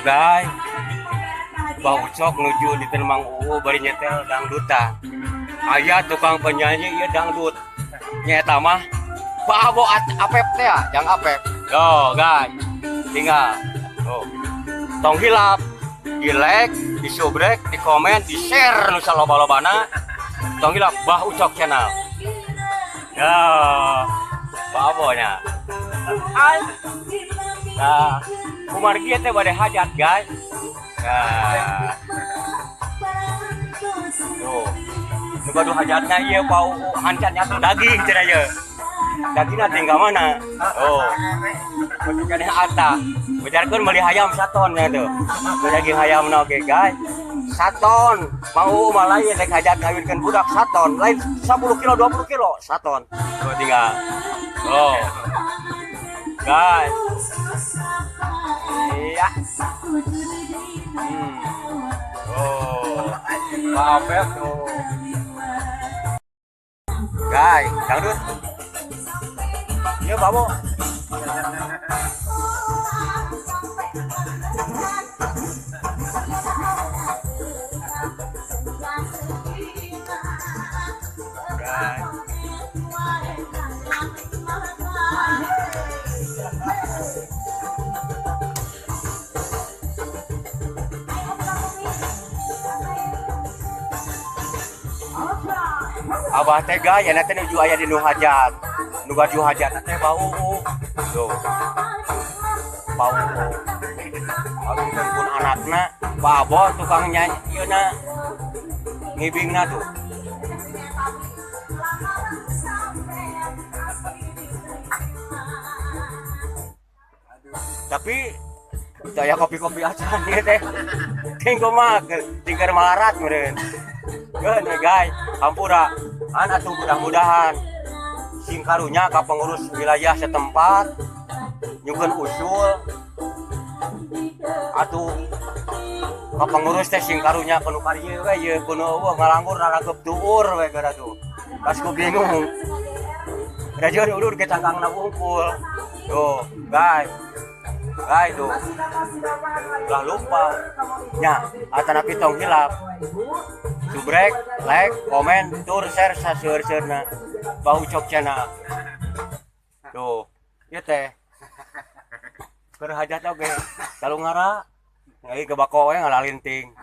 Guys. Bah Ucok nuju di Mang Uu bari nyetel dangdutan. Aya tukang penyanyi ieu dangdut. Nya eta mah Pak Abo Apep teh ya, Jang Apep. Yo guys, tinggal. Oh. Tong hilap, di like, di subrek, di komen, di share nu saloba-lobana. Tong hilap Bah Ucok Channel. Ya, Pak Abo nya. Hai. Nah, kumargi teh bade hajat, guys. Nah. Tuh. Nu gaduh hajatna ieu Pak Uu hancannya tuh daging cenah ieu. Dagingna tinggal mana? Oh. Keneh ata. Bejarkeun meuli hayam saton nya tuh. Daging hayamna oge, guys. Saton. Mau mah lain rek hajat ngawinkeun budak saton, lain 10 kilo, 20 kilo, saton. Tuh tinggal. Oh. Guys. Iya. Oh. Pak Apep tuh. Guys, dangdut. Iya, Pak Bo. Guys. Abah teh guys, ya teh nuju aya di nu hajat. Nu gaduh hajat teh bau. Tuh. Bau. Kawinkeun pun anakna, Pak Abo tukang nyanyi ieu na. Ngibingna tuh. Tapi teu aya kopi-kopi acan ieu teh. Ting kumaha tingkar malarat meureun. Keun we guys, hampura. An atuh mudah-mudahan sing karunya ka pengurus wilayah setempat nyukeun usul atuh ka pengurus teh sing karunya kudu karieu we ieu kudu eueuh ngalanggur rarageup tuur we gara tuh. Pas ku bingung. Rajon ulur ke cangkangna wungkul. Tuh, guys. Guys tuh. Ulah lupa. Nya, atanapi tong hilap. Subrek, like, komen, tur share saseur-seurna. Bah Ucok Channel. Tuh, ieu teh. Keur hajat oge. Talungara. Ngai ke bako we ngalalinting.